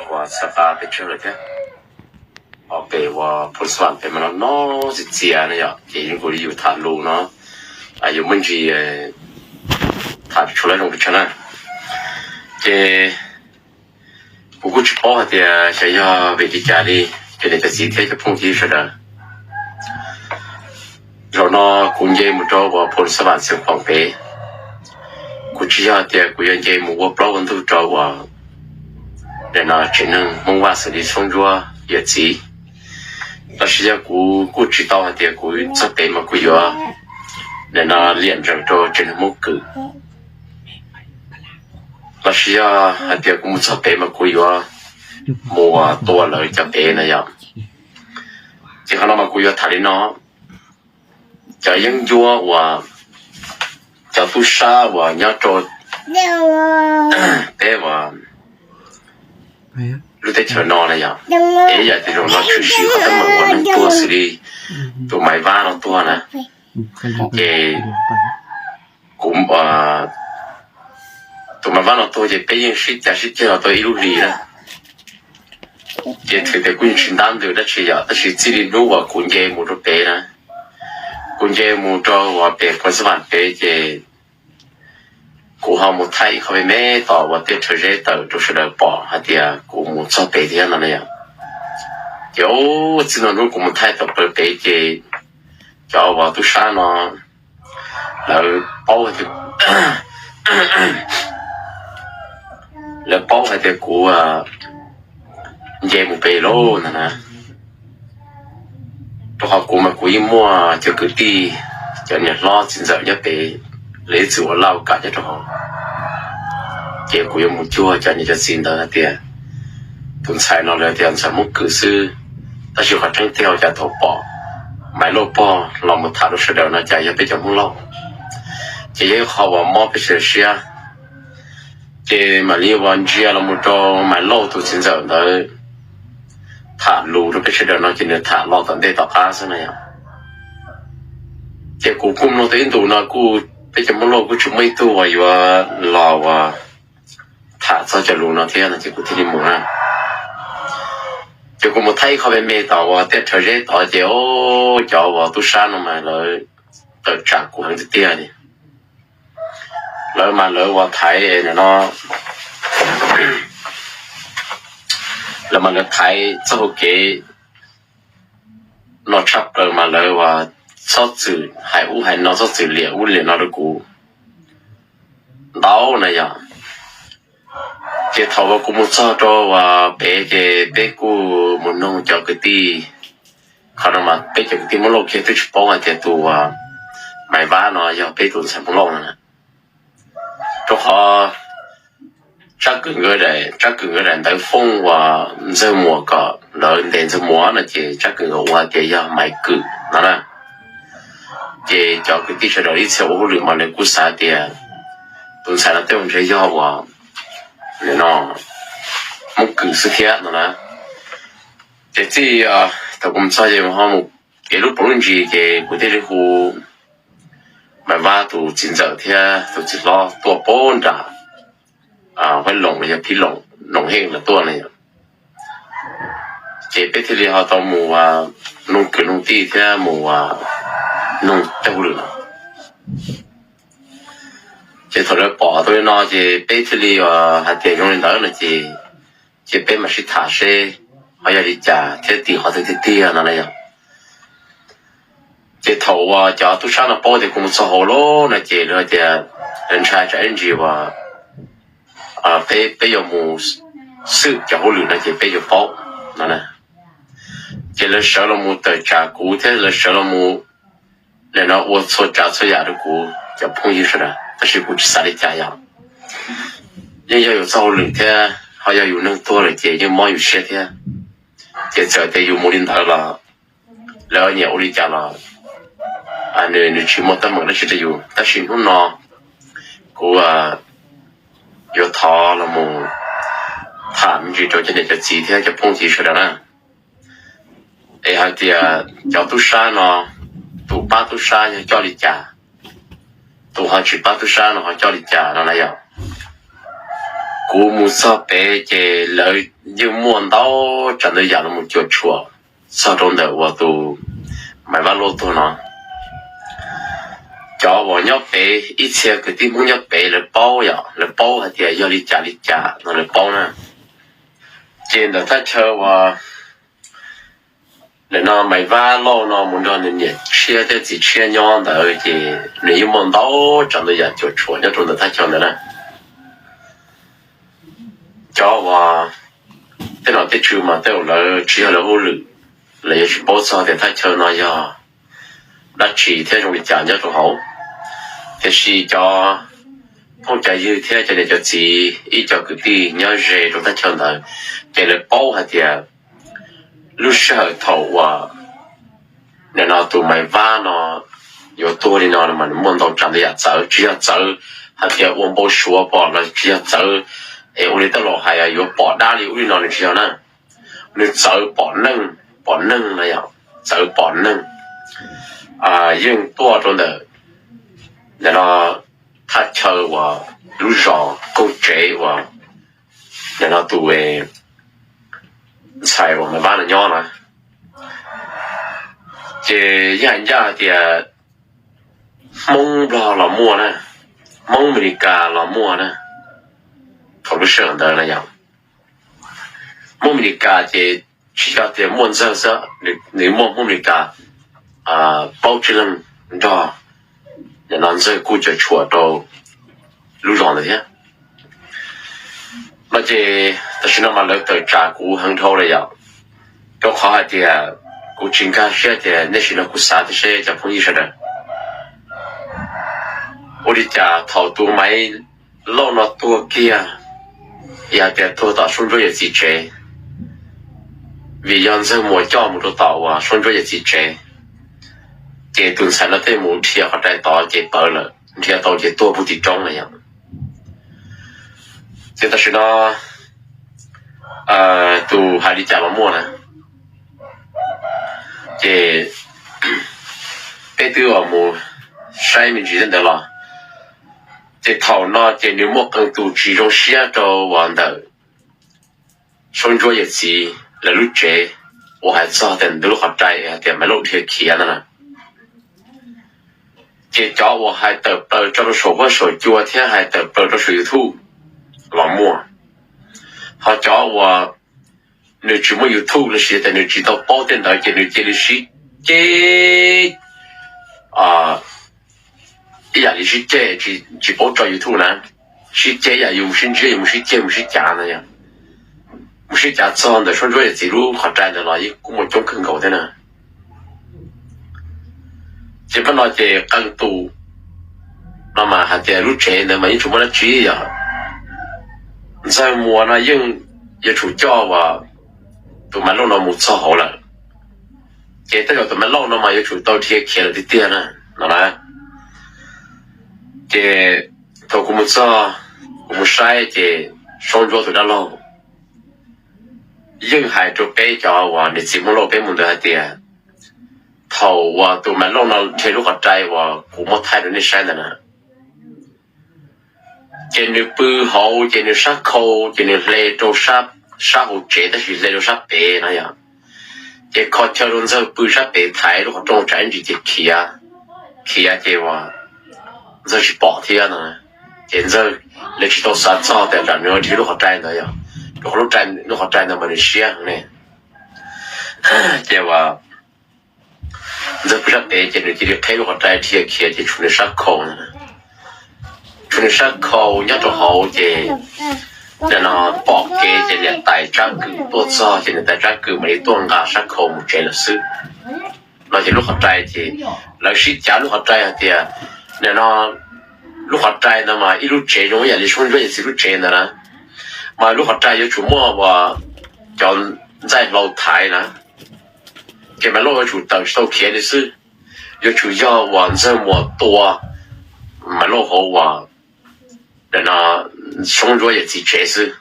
uas xav qa pes tsawg lawm thiab. Pem uas Phoos Xas Vas pem mas no no txias txias no yom, ces yeej kuv li yus tham lus no yuav muaj ntsis tham tsis tshua lawv zoo pes tsawg na. Ces kuv kuj tsis paub hais tias xyov yog vim li cas li, cov niam cov txiv thiab cov phooj ywg sawv daws. Zaum no kuv nce mus rau uas Phoos Xas Vas Xeev Khuam pem, kuv tsis yog tias kuv yuav nce mus ua plaub ua ntug rau uas nim no tsev neeg Hmoob Vaj xws li Txhoob Ntsuab yawm txiv, los sis yog kuv kuj tsis tau hais tias kuv txog pem mas kuv yuav nim no liam ntsees rau tsev neeg Hmoob Kwm, los sis yog hais tias kuv mus txog pem mas kuv yuav mus tua lawv cov pem na yom. Ces qhov no mas kuv yuav tham li no, cov yeeb ncuab uas cov tub sab uas nyob rau peb uas lub teb chaws no na yom, es yam tias zaum no tshwm sim qhov teeb meem uas neeg tuag xws li tus Maiv Vab no tuag na, ces kuv tus Maiv Vab no tuag ces peb yeej sib cav sib ceg los tau ib lub hlis na. Ces thwm tias kuj yeej tsis ntab ntws dab tsi yom, tab sis txij li hnub uas kuv nce mus rau pem na, kuv nce mus rau uas pem Phoos Xas Vas pem ces kuv ho mus thaij ib qho me me tom uas tiaj rhawv zeb tawm rau sawv daws pom hais tias kuv mus txog pem thiab no na yom. Ces txij no hnub kuv mus thaij tom plaws pem ces cov uas tub sab no lawv paub hais tias, lawv paub hais tias kuv nce mus pem lawm ntag na. Rau qhov kuv mas kuv yeej muaj cov kwv tij, cov niam hlob txiv ntxawm nyob pem, lawv ib txwm ua laj ua kam nyob rau hauv. Ces kuv yuav mus cuag cov niam cov txiv ntawd hais tias tus ntxhais no lawv tias ntxhais Hmoob Kwm xwb, tab sis qhov tseeb tiag ua cas thaum pom Maiv Lauj pog los mus tham rau sawv daws no cas yog peb cov Hmoob Lauj. Ces yog ib qho uas mob peb sawv daws siab. Ces mam li uas ntsia los mus rau Maiv Lauj tus txiv ntxawm ntawd tham lus rau peb sawv daws no ces nws tham los tom ntej tom qab xwb na yom. Ces kuv kuj mloog tau ib ntus no kuj peb cov Hmoob Lauj kuj tsis muaj ib tug uas yuav los uas tham txog cov lus no thiab no ces kuv thiaj li mus na. Ces kuv mus thaij ib qho me me tom uas tiaj rhawv zeb tod ces cov uas tub sab no mas lawv tawm tsam kuv heev tiag tiag li. Lawv mas lawv uas thaiv no, lawv mas lawv thaiv txoj hau kev no tshaj plaws mas lawv uas txhob txwm hais ub hais no, txhob txwm liam ub liam no rau kuv ntau na yom. Ces thaum uas kuv mus txog rau uas pem ces peb kuj mus noog cov kwv tij, qhov no mas peb cov kwv tij Hmoob Lauj kiag twb tsis paub hais tias tus uas Maiv Vab no yog peb tus ntxhais Hmoob Lauj no na. Rau qhov Tsab Kwm nkawd, Tsab Kwm nkawd daim ntawv foob uas Ntxawg Muas kom lawv ntes Ntxawg Muas no ces Tsab Kwm nkawd ua hais tias yog Maiv Kwm no na. Ces cov kwv tij sawv daws ib txhia ua hauj lwm mas lawv kuj xav tias tus ntxhais no tej zaum ntshe yog uas no Hmoob Kwm xwb thiab no na. Ces txij thaum kuv mus txog ces ho mus kev lub paus lub ntsis ces kuv thiaj li hu Maiv Vab tus txiv ntxawm thiab tus txiv hlob tuaj pab nram Huab Loos los yog Phib Loos, Noom Heej lawv tuaj na yom. Ces peb thiaj li ho tau mus noog kwv noog tij thiab mus noog tej hauj lwm no. Ces thaum lawv pom tau li no ces peb thiaj li hais tias zoo li ntawd no ces, ces peb mam sib tham seb ho yog li cas thiab tim qhov twg tiag tiag no na yom. Ces thaum uas cov tub sab no paub tias kuv mus txog hauv lawm no ces lawv tias lawv ntshai tsam ib ntsis uas peb, peb yuav mus xwb cov hauj lwm no ces peb yuav paub no na. Ces lawv sawv los mus tawm tsam kuv thiab lawv sawv los mus nim no ua txhua tsav txhua yam rau kuv cov phooj ywg sawv daws, tab sis kuv tsis xav li cas yom. Yeej yog yus txoj hauj lwm thiab ho yog yus neeg tuag lawm ces yeej mob yus siab thiab. Ces txawm tias yus mus li ntawd los lawv nyiam ua li cas los nws, nws tsis muaj teeb meem dab tsi rau yus. Tab sis hnub no kuv yuav thov los mus tham me ntsis rau cov niam cov txiv thiab cov phooj ywg sawv daws na, es hais tias cov tub sab no, tus pab tub sab yog coj li cas, tus ho tsis pab tub sab no ho coj li cas no na yom. Kuv mus txog pem ces lawv yeej muaj ntau tsav ntau yam los mus cuam tshuam txog rau ntawm uas tus Maiv Vaj Lauj tuag no. Cov uas nyob pem, ib txhia kwv tij Hmoob nyob pem lawv paub yom, lawv paub hais tias yog li cas li cas no lawv paub na. Ces ntawm thaj chaw uas nim no Maiv Vaj Lauj no mus nrog nws niam tshiab thiab txiv tshiab nyob ntawd ces nws yeej muaj ntau tsav ntau yam cuam tshuam nyob rau ntawm thaj chaw ntawd na. Cov uas tej nom tej tswv mas tej zaum lawv tsis yog lawv hauj lwm, lawv yuav tsis paub txog tias thaj chaw no yog dab tsi thiab zoo li cas nyob rau hauv. Tiam sis cov phooj cov ywg thiab cov niam cov txiv ib co kwv tij nyob ze rau thaj chaw ntawd, ces lawv paub hais tias lub sij hawm thaum uas nim no tus Maiv Vaj no yuav tuag li no mas nws muaj ntau tsav ntau yam txawv, tsis yog txawv hais tias ua npau suav pom los tsis yog txawv es ua li tej laus hais yuav pom dab li ub li no, nws tsis yog na. Nws txawv pom neej, pom neeg no yom, txawv pom neeg. Yeej tuaj rau ntawm nim no thaj chaw uas lub zos Kooj Tsev uas nim no tus ntxhais uas Maiv Vaj no nyob na. Ces yeej hais ncaj hais tias Hmoob Nplog los muaj na, Hmoob Mes Lis Kas los muaj na. Thaum lub sij hawm ntawd na yom, Hmoob Mes Lis Kas ces tsis yog tias muaj Ntxawg xwb, nws muaj Hmoob Mes Lis Kas plaub tsib leeg nrog nim no Ntxawg kuj cuam tshuam rau lub zos ntawd thiab. No ces tam sim no mas lawv tawm tsam kuv heev dhau lawm yom, rau qhov hais tias kuv tsis nkag siab tias nej sim no kuv xav tias seb cov phooj ywg sawv daws ua li cas thaum tus Maiv Lauj no tuag kiag, yog hais tias tuag tom Soob Ntsuab yawm txiv tsev, vim yog Ntxawg Muas coj mus rau tom uas Soob Ntsuab yawm txiv tsev, ces tus ntxhais no thiaj mus dhia qhov rai tod ces pawv lawm, dhia tau ces tuag pug tim roob na yom. Ces tam sim no tus hais li cas los muaj na, ces peb twb mus saib me ntsis tej ntawd los, ces thaum no ces nws muaj qee tus tsis zoo siab rau uas ntawm Soob Ntsuab yawm txiv lawv lub tsev uas hais txog tias ntawm lub qhov rai hais tias Maiv Lauj dhia khiav ntawd na. Ces cov uas hais tawm plaws tso rau saum huab saum cua thiab hais tawm plaws rau saum YouTube los muaj. Ho cov uas nws tsis muaj YouTube los sis tias nws tsis tau paub tej ntawd ces nws cia li sib ceg ib yam li sib ceg tsis paub tso YouTube na, sib ceg ib yam yus mus sib ntsib, yus mus sib ceg mus sib cav ntag. Mus sib cav txog ntawm Soob Ntsuab yawm txiv lub qhov rai ntawd los yeej kuj muaj coob kawg nkaus thiab na. Ces pab no ces qee tus no mas hais tias lub tsev ntawd mas yeej tsis muaj dab tsi yom. Ntxawg Muas no yeej yuav tsum coj uas tus Maiv Lauj no mus txog hauv lawm, ces tej zaum tus Maiv Lauj no mas yuav tsum tau dhia khiav lawm tiag tiag na, no na. Ces thaum kuv mus txog, kuv mus saib ces Soob Ntsuab tus dab laug yeej hais rau peb cov uas niam txiv Hmoob Lauj peb mus ntawd hais tias thaum uas tus Maiv Lauj no dhia lub qhov rai uas kuv muab thaij rau nej saib ntawd na, ces nws pw hauv ces nws sab khau ces nws hle rau sab hauv tsev tab sis hle rau sab pem no yom. Ces kho chaw rau Ntxawg pw sab pem thaiv lub qhov rooj tsam ib ntsis ces khiav, khiav ces uas Ntxawg tsis pom thiab no. Ces Ntxawg lawv tsis tau xav txog tias nram nws dhia lub qhov rai ntawd yom, rau qhov lub rai, lub qhov rai ntawd mas nws siab heev ne. Ces uas Ntxawg pw sab pem ces nws cia li qheb lub qhov rai dhia khiav ces tshuav nws sab khau ntawd, tshuav nws sab khau nyob rau hauv ces nim no pom kev ces niam tais Tsab Kws tuaj txog ces niam tais Tsab Kws mam li tuaj nqa sab khau mus tsev lawm xwb. No ces lub qhov rai ces lawv sib cav lub qhov rai hais tias nim no lub qhov rai ntawd mas ib lub tsev zoo ib yam li Soob Ntsuab yawm txiv lub tsev ntawd na, mas lub qhov rai yuav tsum muaj uas cov ntxaij hlau thaiv na, ces Maiv Lauj yuav tsum tawm tsis tau khiav li xwb. Yuav tsum yog uas Ntxawg Muas tua Maiv Lauj hauv uas nim no Soob Ntsuab yawm txiv tsev xwb,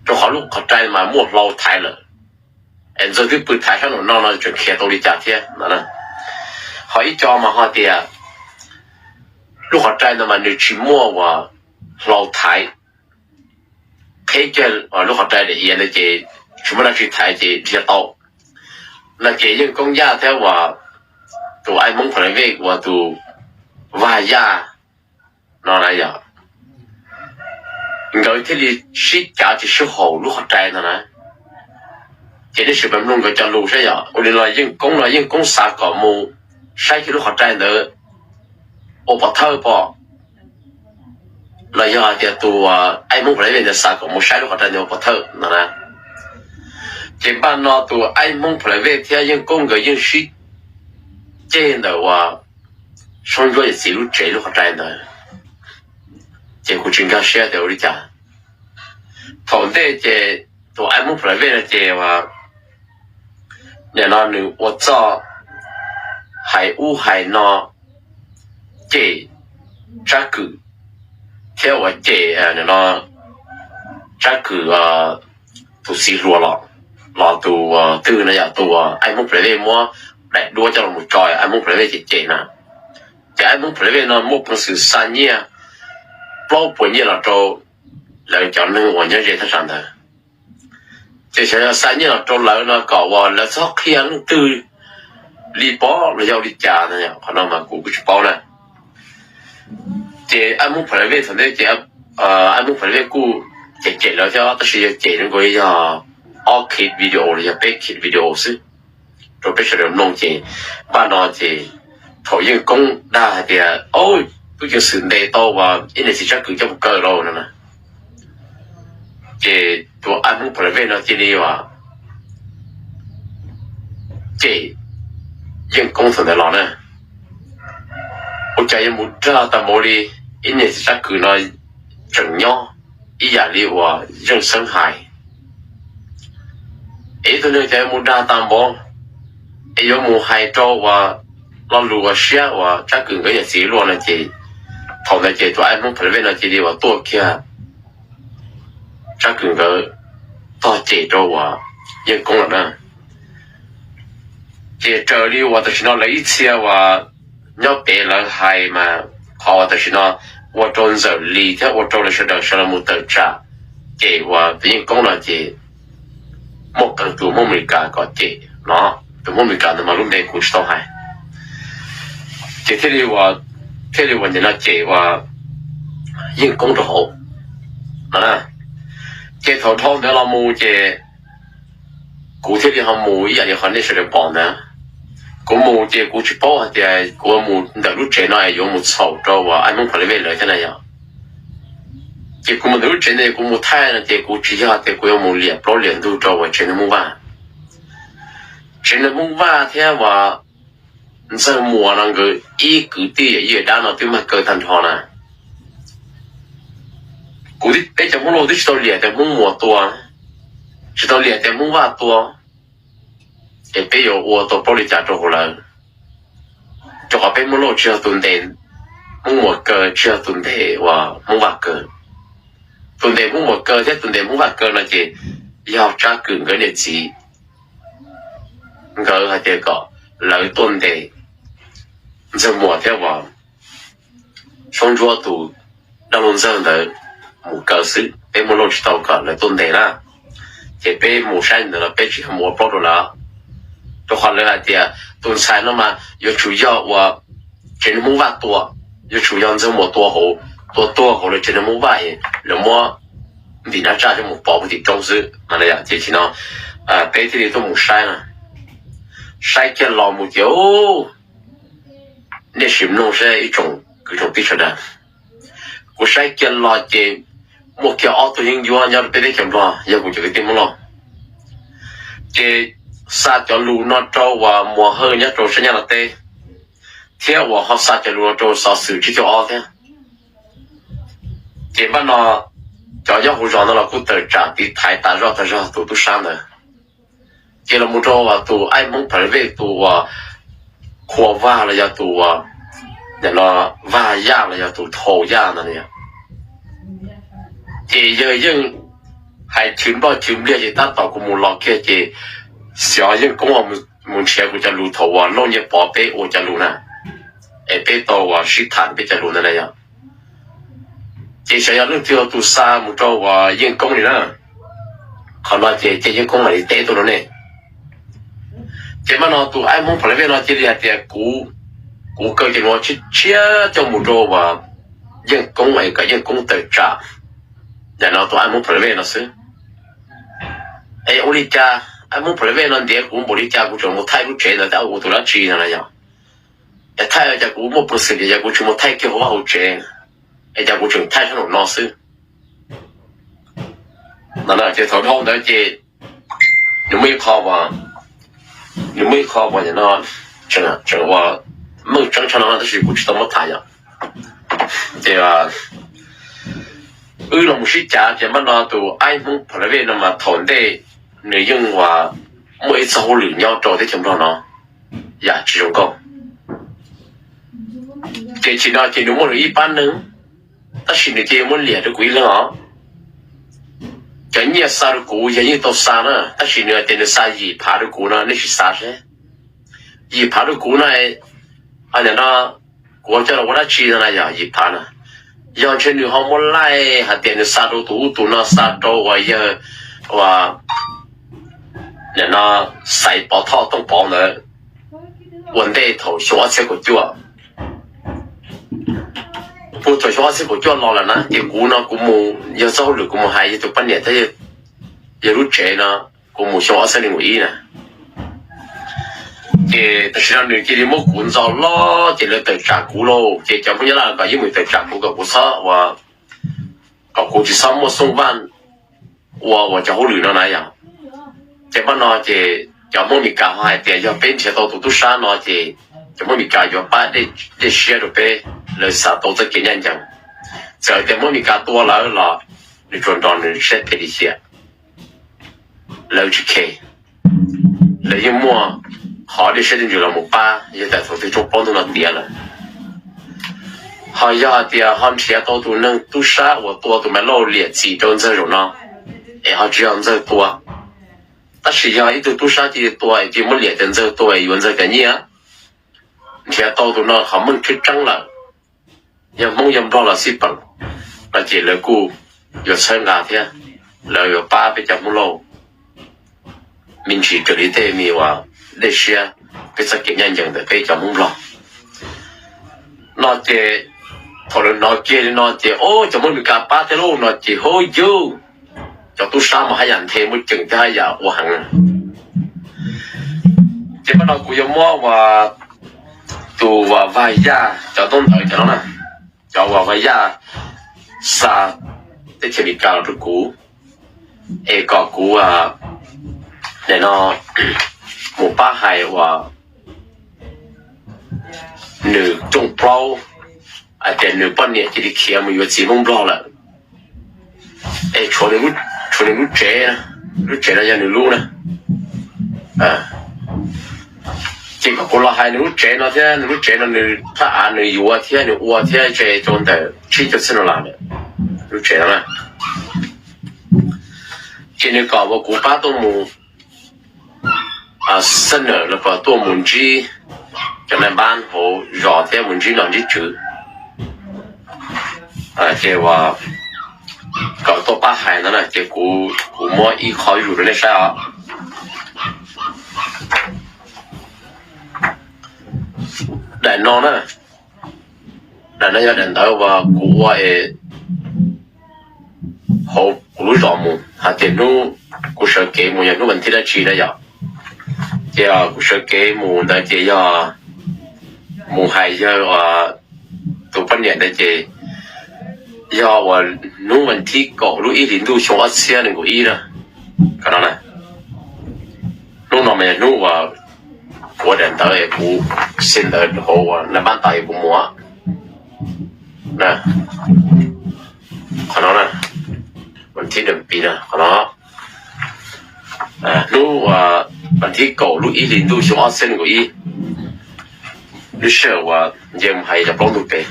rau qhov lub qhov rai mas muaj hlau thaiv lawm. Es Ntxawg twb pw thaiv sab nraum no no tseem khiav tau li cas thiab no. Ho ib co mas ho tias lub qhov rai ntawd mas nws tsis muaj uas hlau thaiv, qheb kiag lub qhov rai daim iav ntawd ces tsis muaj dab tsi thaiv ces dhia tau. No ces Yeej Koob Yaj thiab uas tus Aib Hmoob Pha La Vej uas tus Vaj Yaj no na yom, nkawd thiaj li sib cav tsis sib haum lub qhov rai ntawd na. Ces nej sim pab mloog nkawd cov lus saib yom. Ua li no Yeej Koob no Yeej Koob xav kom mus saib kiag lub qhov rai ntawd ua pov thawj pom, los yog hais tias tus Aib Hmoob Pha La Vej ntawd xav kom mus saib lub qhov rai ntawd ua pov thawj no na. Ces npaj no tus Aib Hmoob Pha La Vej thiab Yeej Koob nkawd yeej sib ceg ntawm uas Soob Ntsuab yawm txiv lub tsev lub qhov rai ntawd. Ces kuv tsis nkag siab tias ua li cas. Thaum ntej ces tus Aib Hmoob Pha La Vej no ces nim no nws ua txoj hais ub hais no cem Tsab Kwm thiab uas cem no Tsab Kwm tus txiv hluas los, los tus twg no yog tus Aib Hmoob Pha La Vej muab daim duab coj los tso Aib Hmoob Pha La Vej cem cem na. Ces Aib Hmoob Pha La Vej no muaj peev xwm xa nyiaj plaub puas nyiaj los rau lawv cov neeg uas nyob ze thaj tsam ntawd. Ces xyov yog xa nyiaj los rau lawv no kom uas lawv txhob qhia leej twg li pov los yog ua li cas no, qhov no mas kuv kuj tsis paub na. Ces Aib Hmoob Pha La Vej thaum ntej ces Aib Hmoob Pha La Vej kuj cem cem lawv thiab tab sis yog cem zoo nkaus yog ob clip video los yog peb clip video xwb rau peb sawv daws mloog. Ces npaj no ces thaum Yeej Koob dag hais tias tub ceev xwm ntes tau uas ib niam txiv Tsab Kwm coj mus kaw lawm no na, ces tus Aib Hmoob Pha La Vej no cia li uas cem Yeej Koob thaum ntawd los na. Ua cas yuav mus dag tag npaum li, ib niam txiv Tsab Kwm no tseem nyob ib yam li uas Yeej Xeeb hais. Es ib tug neeg cas yuav mus dag tag npaum, es yuav mus hais rau uas lo lus uas siab uas Tsab Kwm nkawd yawm txiv luaj no ces thaum ntawd ces tus Aib Hmoob Pha La Vej no cia li uas tuaj kiag Tsab Kwm nkawd tog cem rau uas Yeej Koob lawm na. Ces raws li uas tam sim no lawv ib txhia uas nyob pem lawv hais mas qhov uas tam sim no ua rau Ntxawm Lis thiab ua rau lawv sawv daws sawv los mus tawm tsam cem uas tus Yeej Koob no ces muaj qee tus Hmoob Amelikas kom cem no, tus Hmoob Amelikas ntawd mas lub npe kuv tsis tau hais. Ces thiaj li uas, thiaj li uas nim no cem uas Yeej Koob rau hauv no. Ces thaum dhau ntawd los mus ces kuv thiaj li ho mus ib yam li qhov nej sawv daws pom ntawd. Kuv mus ces kuv tsis paub hais tias kuv mus ntawm lub tsev no es yuav mus txhaum rau uas Aib Hmoob Pha La Vej lawv thiab na yom. Ces kuv mus ntawm lub tsev ntawd kuv mus thaij no ces kuv tsis yog tias kuv yuav mus liam plaub liam ntug rau uas tsev neeg Hmoob Vaj. Tsev neeg Hmoob Vaj thiab uas Ntxawg Muas no nkawd ib kwv tij yawm yij dab no twb mag kaw tag nrho na. Kuv, peb cov Hmoob Lauj twb tsis tau liam tias Hmoob Muas tua, tsis tau liam tias Hmoob Vaj tua, es peb yuav ua tau plaub li cas rau hauv lawv? Rau qhov peb Hmoob Lauj tsis yog tus ntes Hmoob Muas kaw, tsis yog tus ntes uas Hmoob Vaj kaw. Tus ntes Hmoob Muas kaw thiab tus ntes Hmoob Vaj kaw no ces yog Tsab Kwm nkawd niam txiv nkawd hais tias kom lawv tuaj ntes Ntxawg Muas thiab uas Soob Ntsuab tus dab laug Ntxawg ntawd mus kaw xwb, peb Hmoob Lauj tsis tau kom lawv tuaj ntes na. Ces peb mus saib ntawd los peb tsis yog mus ua plaub rau lawv, rau qhov lawv hais tias tus ntxhais no mas yuav tsum yog uas tsev neeg Hmoob Vaj tua, yuav tsum yog Ntxawg Muas tua hauv, tua tuag hauv lawv tsev neeg Hmoob Vaj, lawv muab ntim nab tsaj coj mus pov puag tim roob xwb. Ces thaum no peb thiaj li tuaj mus saib na. Saib kiag los mus ces, nej sim mloog saib ib tsoom kwv tsoom tij sawv daws, kuv saib kiag los ces muaj kiag ob tug yeeb ncuab nyob rau peb teb chaws Nplog yog kuv cov kwv tij Hmoob Lauj. Ces xa cov lus no rau uas Muas Hawj nyob rau sab Nyab Laj teb, thiab uas ho xa cov lus no rau Xov Xwm Tsib Caug Ob thiab. Ces npaj no cov nyob hauv zos no los kuj tawm tsam tiv thaiv tas zoj tas zog tus tub sab ntawd. Ces los mus rau uas tus Aib Hmoob Pha La Vej tus uas Khua Vaj los yog tus uas Vaj Yaj los yog tus Thau Yaj ntawd, ces yawg yeej hais chwv nploj chwv npliag ces tab tom kuv mus los kiag ces xyov Yeej Koob mus nrhiav kuv cov lus thaum uas Lauj Nyiaj Pov peb ua cov lus na, es peb tau uas sib tham peb cov lus ntawd na yom. Ces xyov yog leej twg yog tus xa mus rau uas Yeej Koob li na. Qhov no ces cia Yeej Koob mam li teb tuaj rau nej. Ces mas no tus aib Hmoob Pha La Vej no cia li hais tias kuv, kuv kaw cov no tshiab tshiab coj mus rau uas Yeej Koob es kom Yeej Koob tawm tsam. Yam no tus aib Hmoob Pha La Vej no xwb. Es ua li cas aib Hmoob Pha La Vej no ntiav kuv npaum li cas kuv tseem mus thaij lub tsev ntawd tab ua tus dab tsi no na yog? Es thaij cas kuv muaj peev xwm tias yog kuv tsis mus thaij kiag hauv vaj hauv tsev, es cas kuv tseem thaij sab nraum no xwb? No ces thaum dhau ntawd ces nws muaj ib qho, nws muaj ib qho uas no, tseem ua meej tseeb tshaj no tab sis kuv tsis tau muab tham yom. Ces wb los mus sib cav ces mas no tus aib Hmoob Pha La Vej no mas thaum ntej nws yeej uas muaj ib txoj hauj lwm nyob rau teb chaws Nplog no yam tsis zoo nkauj. Ces tsis no ces nws muaj nws ib pab neeg, tab sis nws cia li muab liam rau kuv ib leeg os. Cov nyiaj xa rau kuv yog yeej tau xa na, tab sis nws hais tias nws xa yim phav rau kuv no, nej sim xav seb. Yim phav rau kuv na, nim no kuv coj los ua dab tsi no na yog yim phav na? Yog ntshe nws ho muab laij hais tias nws xa rau tus ub tus no, xa rau uas yawg uas nim no Xaiv Pov Thoj Tooj Pov ntawd ua ntej thaum xyoo ob txhiab kaum cuaj. Puag thaum xyoo ob txhiab kaum cuaj los lawm na, ces kuv no kuv mus yog txoj hauj lwm kuv mus hais yog tus poj niam thiab yog lub tsev no, kuv mus xyoo ob txhiab nees nkaum ib na. Ces tam sim no nws cia li muab kuv ntxo loj ces lawv tawm tsam kuv lauj, ces cov Hmoob Nyab Laj kom yeej mus tawm tsam kuv kom kuv txhob ua, kom kuv tsis txhob muaj xoo vaj ua uas cov hauj lwm no na yom. Ces pab no ces cov Hmoob Mes Kas ho hais tias yog peb nrhiav tau tus tub sab no ces cov Hmoob Mes Kas yuav pab dej siab rau peb, lawv xav tau txoj kev ncaj ncees. Txawm tias Hmoob Mes Kas tua lawv los nws tsuas nrog nws siab phem lim hiam, lawv tsis khe. Lawv yeej muaj qhov dej siab dej ntsws los mus pab yog tias thaum twg rooj plaub ntug no tiav lawm. Ho yog hais tias ho nrhiav tau tus neeg tub sab uas tua tus Maiv Lauj liam txim rau Ntxawg zaum no, es ho tsis yog Ntxawg tua, tab sis yog ib tug tub sab cia li tua es cia li muab liam tias Ntxawg tua es yuav Ntxawg cov nyiaj, nrhiav tau tus no qhov meej tseeb tseeb lawm, yog Hmoob yog Nplog los xij peem, no ces lawv kuj yuav txhawb nqa thiab lawv yuav pab peb cov Hmoob Lauj me ntsis raws li tej me uas dej siab, peb txoj kev ncaj ncees ntawm peb cov Hmoob Nplog. No ces thaum lawv hnov kiag li no ces, o, cov Hmoob Mes Kas pab thiab lauj no ces, hauj yauj, cov tub sab mas haj yam nthe muaj ceem thiab haj yam ua heev. Ces pab no kuv yuav muab uas tus uas Vaj Yaj cov ntaub ntawv cov no na, cov uas Vaj Yaj xa teb chaws Amelikas los rau kuv, es kom kuv nim no mus pab hais uas nws rooj plaub hais tias nws poj niam cia li khiav mus yuav txiv Hmoob Nplog lawm, es tshuav nws lub tsev, lub tsev no yog nws lub na. Ces kom kuv los hais nws lub tsev no thiab, nws lub tsev no nws thaj av nws yuav thiab nws ua thiab tsev rau ntawm tsib caug txhiab no las lawm, lub tsev no na. Ces nws kom uas kuv pab tuaj mus xab nawm los kom tuaj mus ntsib cov nai npab hauv zos thiab mus ntsib nom ntsib tswv, ces uas kom tuaj pab hais no na, ces kuv, kuv muab ib qho zus rau nej saib os. Daim no na, daim no yog daim ntawv uas kuv ua es hauv kuv lub zos mus hais tias hnub kuv sawv kev mus yog hnub vas thib dab tsi na yom. Ces kuv sawv kev mus ntawd ces yog mus hais yawg tus poj niam ntawd ces yog uas hnub vas thib kaum lub ib hlis ntuj xyoo ob txhiab nees nkaum ib na. Qhov no na, hnub no mas yog hnub uas kuv ua daim ntawv es kuv xi ntawv hauv uas nai npab tas es kuv mus. Qhov no na, vas thib dam pis na, qhov no, hnub vas thib kaum lub ib hlis ntuj xyoo ob txhiab nees nkaum ib, lub sij hawm uas nce mus hais cov plaub ntug pem.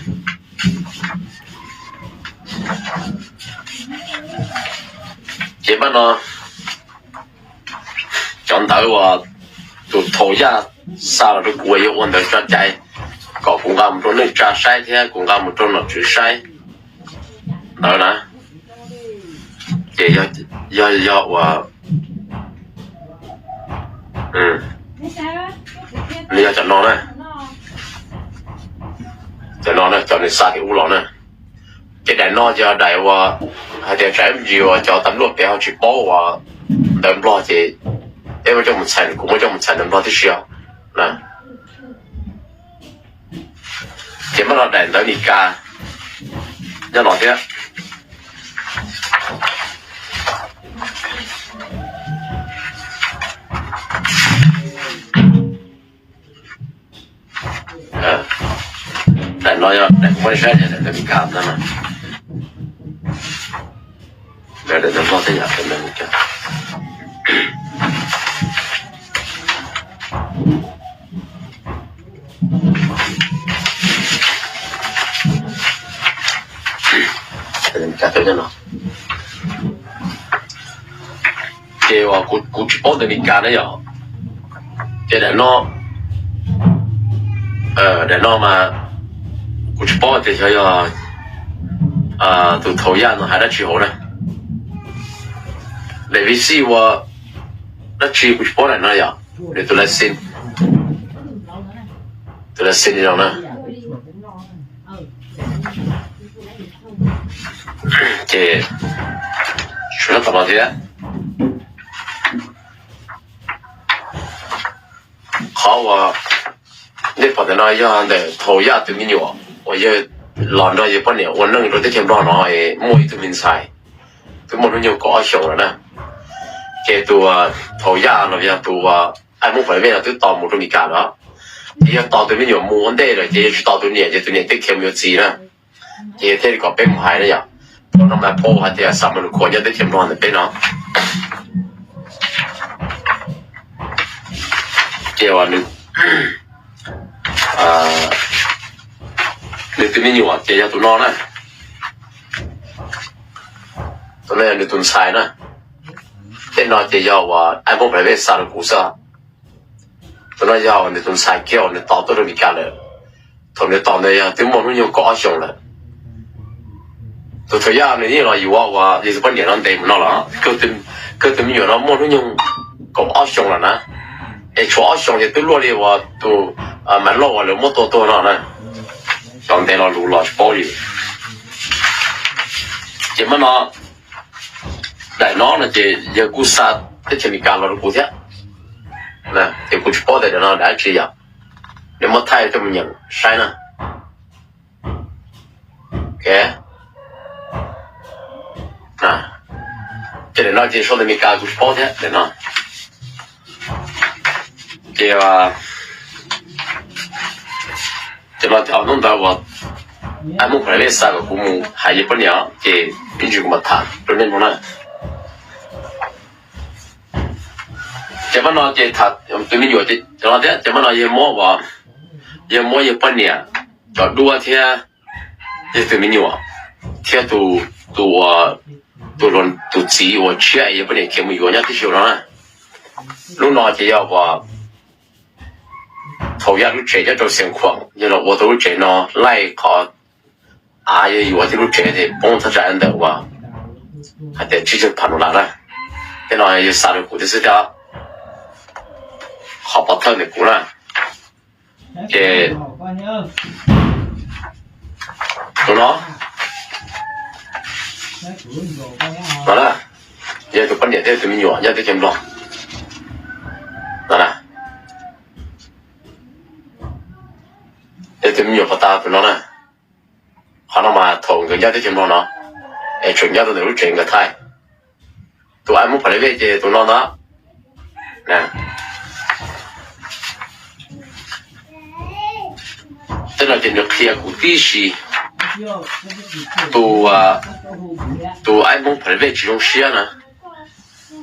Ces pab no cov ntawv uas tus Thaum Yaj xa los rau kuv yuav ua ntawv tso cai kom kuv nqa mus rau neej tsa saib thiab kuv nqa mus rau nom tswv saib. ntawd na, ces yog, yog ua, nws yog cov no na, cov no na, cov nws xa tim ub los na. Ces daim no ces daim uas hais tias tsam ib ntsis uas cov tas luaj pem ho tsis paub uas ntawv Nplog ces peb muab coj mus txhais, kuv muab coj mus txhais ntawv Nplog tib si os na. Ces muab no daim ntawv Meskas nyob no thiab. Daim no yog daim kuv muab saib, daim ntawv Meskas no. Daim ntawv Nplog tej yam, daim ntawv Meskas. Ces kuv tsis paub ntawv Meskas na yom. Ces daim no, daim no mas kuv tsis paub tias xyov yog tus Thaum Yaj no hais dab tsi hauv na. Daim vis xij ua dab tsi kuv tsis paub daim no yom. Nws tus license, tus license li no na. Ces sawv daws tom no thiab. Qhov uas nej pom ntawm no yog ntawm Thaum Yaj tus me nyuam uas yawg los nrog yawg poj niam ua neej rau teb chaws Nplog no es muaj ib tug me ntxhais twb muaj hnub nyoog kaum ob xyoos lawm na. Ces tus Thaum Yaj los yog tus Aib Hmoob Phav Vej no twb tos mus rau Meskas lawm. Ces yog tos tus me nyuam mus ua ntej lawm ces yog tsis tos tus niam ces tus niam thiaj khiav mus yuav txiv na. Ces yog thiaj li kom peb mus hais na yom. Tus no mas paub hais tias Xam Mas Nus Khuam nyob teb chaws Nplog ntawm peb no. Ces nws tus me nyuam ces yog tus no na. Tus no yog nws tus ntxhais na. Tej no ces yog uas Aib Hmoob Phav Vej xa rau kuv xwb. Tus no yog nws tus ntxhais kiag uas nws tos tuaj rau Meskas lawm. Thaum nws tos ntawd yog twb muaj hnub nyoog kaum ob xyoos lawm. Tus Thaum Yaj nws yeej los yuav uas yog tus poj niam no ntes mus no los, kawg tus me nyuam no muaj hnub nyoog kaum ob xyoos lawm na. Es tshuav ob xyoos ces twb luaj li uas tus Maiv Lauj uas lawv muab tua tuag no na. Xyov ntev lo lus los tsis paub li. Ces muab no, daim no no ces yawg kuj xa teb chaws Amelikas los rau kuv thiab. Ces kuv tsis paub tias daim no daim dab tsi yom. Nws muab thaij coj mus nyeem saib na. Ces daim no ces sau ntawv Amelikas kuv tsis paub thiab daim no. Ces ces no ces hnub ntawd uas Aib Hmoob Phav Vej xa kom kuv mus hais yawg poj niam ces ib ntsis kuv mam tham rau nej mloog na. Ces muab no ces tham tus me nyuam no thiab ces muab no yawg muab, yawg muab yawg poj niam cov duab thiab yawg tus me nyuam thiab tus, tus, tus txiv uas tshiab es yawg poj niam khiav mus yuav nyob tib si no na. Lub no ces yog uas Thaum Yaj lub tsev nyob rau Xeev Khuam, yog los ua tau lub tsev no laij qhov av yawg yuav thiab lub tsev ces poob thaj tsam ntawm uas hais tias tsib caug phav nus las na. Tej no yawg xa rau kuv thiab xwb thiab, qhov pov thawj ntawm kuv na. Ces tus no, no na, yog tus poj niam thiab tus me nyuam nyob teb chaws Nplog no na. Yog tus me nyuam pov tas tus no na. Qhov no mas thaum nkawd nyob teb chaws Nplog no es tseem nyob rau ntawm lub tsev nkawd thaij. Tus Aib Hmoob Phav Vej ces tus no ntag. Tej no ces nws qhia kuv tib si. Tus, tus Aib Hmoob Phav Vej tsis zoo siab na.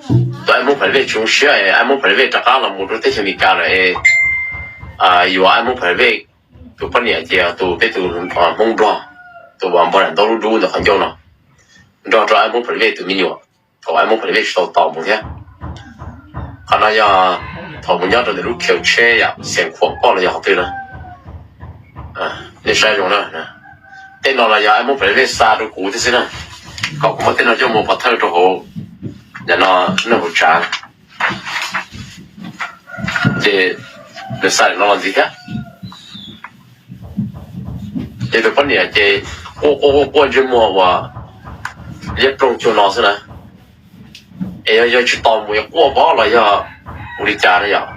Tus Aib Hmoob Phav Vej tsis zoo siab es Aib Hmoob Phav Vej rov qab los mus rau teb chaws Amelikas lawm es yuav Aib Hmoob Phav Vej tus poj niam ces tus peb tus Hmoob Nplog, tus uas npog daim ntaub dub dub ntawm qhov ncauj no, nrog rau Aib Hmoob Phav Vej tus me nyuam, thaum Aib Hmoob Phav Vej tsis tau tos mus thiab. Qhov no yog thaum mus nyob rau ntawm lub khiv tsheb yom, Xeev Khuam poj los yog qhov twg na. Nej saib zoo na. Tej no los yog Aib Hmoob Phav Vej xa rau kuv thiab xwb na. kom kuv muab tej no coj mus pov thawj rau hauv, no, nej hauv tsav. Ces nws xa li no los ntxiv thiab. Ces tus poj niam ces quaj quaj quaj quaj ntsej muag uas liab ploog cuag no xwb na. Es yog yawg tsis tos mus yuav quaj vov los yog ua li cas na yom.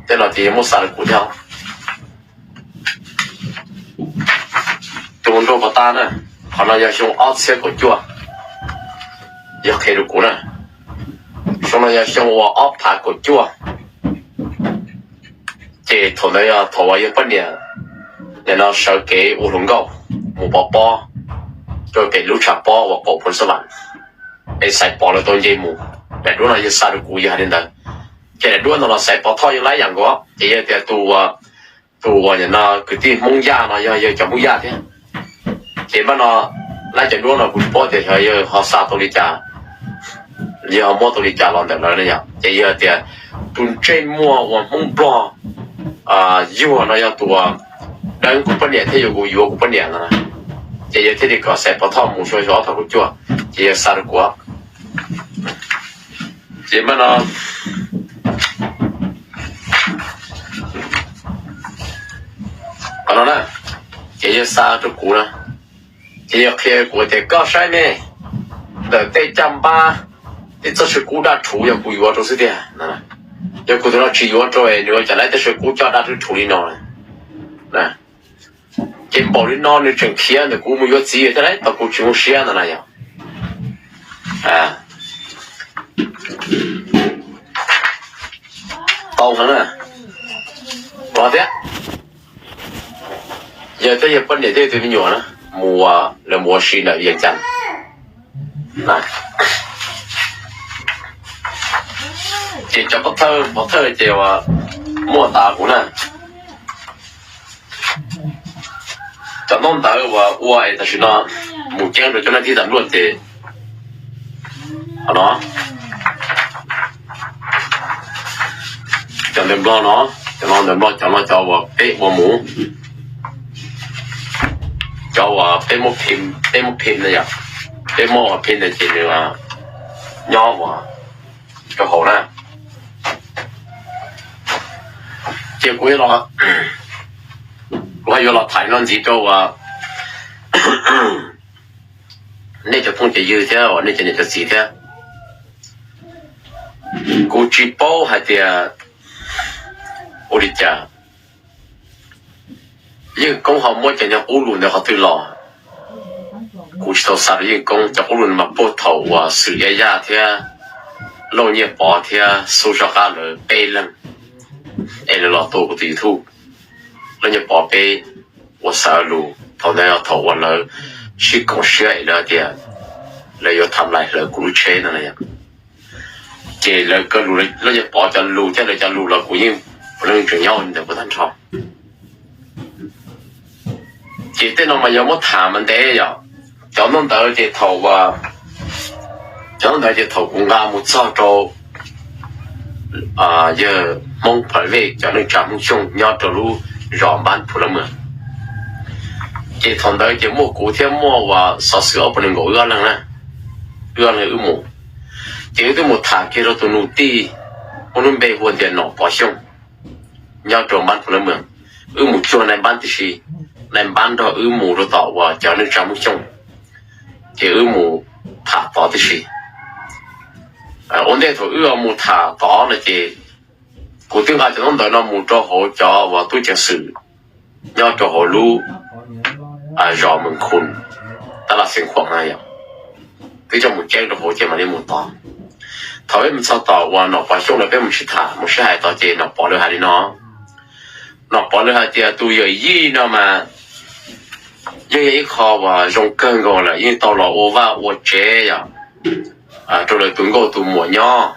Tej no ces yog muab xa rau kuv thiab. Tus nraug pov tas na, qhov no yog xyoo ob txhiab kaum cuaj, yog qhia rau kuv na. Xyoo no yog xyoo uas ob phav kaum cuaj. Ces thaum ntawd yog thaum uas yawg poj niam nim no sawv kev ua hluas nkauj mus pov pob rau pem lub tshav pob uas qaum Phoos Xab Vam, es Xaiv Pov lawv tau nce mus. Daim duab no yawg xa rau kuv yawg hais li ntawd. Ces daim duab no los Xaiv Pov Thoj yawg laib yam nkaus, ces yawg tias tus, tus uas nim no kwv tij Hmoob Yaj no yog yawg cov Hmoob Yaj thiab. Ces npaj no laib cov duab no kuv tsis paub tias xyov yawg ho xa tau li cas, yawg ho muab tau li cas los ntawm lawv na yom. Ces yawg tias tus ntsej muag uas Hmoob Nplog yuag no yog tus uas deev kuv poj niam thiab yuav kuv, yuav kuv poj niam no. Ces yawg thiaj li kom Xaiv Pov Thoj mus xyoo ob phav kaum cuaj, ces yawg xa rau kuv. Ces npaj no, qhov no na, ces yawg xa rau kuv na, ces yawg qhia kuv tias koj saib me, ntawm tej caj npab, tej txoj saw kub daj rhuv yog kuv yuav rau xwb tiag. Yog kuv tus no tsis yuav rau es nws ua cas laib tej saw kub coj daj rhuv li no. Ces npaum li no nws tseem khiav ntawm kuv mus yuav txiv thiab lauj, tau kuv tsis muaj siab ntag na yom. Tau heev na. Los thiab, yawg thiab yawg poj niam thiab tus me nyuam na, mus, lawv mus ua si ntawm Vias Cas. Ces cov pov thawj, pov thawj ces uas muaj tas kuv na. Cov ntaub ntawv uas ua es tam sim no mus ceeb rau cov neeg tib tam luaj ces, no, cov ntawv Nplog no, cov no ntawv Nplog, cov no cov uas peb ua mus, cov uas peb muab phim, peb muab phim na yom, peb muab ua phim ntawd ces nws nyob uas rau hauv na. Ces kuv, kuv ho yuav los tham no ntxiv rau uas nej cov phooj cov ywg thiab uas nej cov niam cov txiv thiab. Kuv tsis paub hais tias ua li cas Yeej Koob ho muab cov niag qub lus ntawd qhov twg los. Kuv tsis tau xa rau Yeej Koob, cov qub lus ntawd mas puag thaum uas Xwm Yaj Yaj thiab Lauj Nyiaj Pov thiab Xub Zaj Qab lawv peb leeg es lawv los tua kuv tus YouTube. Lauj Nyiaj Pov peb ua xav lus thaum ntawd yog thaum uas lawv sib koom siab es lawv tias lawv yuav tham lais hlawv kuv lub tsheb no na yom. Ces lawv kawg lus, Lauj Nyiaj Pov cov lus thiab lawv cov lus los kuv yeej puav leej tseem nyob ntawm kuv tag nrho. Ces tej no mas yog muab tham mas ntev yom. Cov ntaub ntawv ces thaum, cov ntaub ntawv ces thaum kuv nqa mus txog rau yawg Hmoob Phav Vej cov neej tsa Hmoob Xyooj nyob rau lub zos Npab Phu Lab Mws, ces thaum ntawd ces muaj kuv thiab muaj uas xov xwm ob puas nees nkaum wb ob leeg na, wb ob leeg wb mus. Ces wb twb mus tham kiag rau tus nus tij, muaj lub npe hu tias Nom Pov Xyooj, nyob rau Npab Phu Lab Mws. Wb mus cuag nai Npab tib si, nai Npab nrog wb mus rau tom uas cov neej tsa Hmoob Xyooj, ces wb mus tham tod tib si. Ua ntej thaum wb mus tham tod no ces kuv twb nqa cov ntaub ntawv no mus rau hauv cov uas tub ceev xwm nyob rau hauv lub zos Mws Khun, tab laj Xeev Khuam na yom. Twb coj mus ceeb rau hauv ces mam li mus tod. Thaum peb mus txog tom uas Nom Pov Xyooj lawv peb mus sib tham mus sib hais tod ces Nom Pov lawv hais li no, Nom Pov lawv hais tias tus yawm yij no mas yeej yog ib qho uas zoo kawg nkaus lawm, yeej tau los ua vaj ua tsev yom, rau lawv tus nkauj tus muam nyob.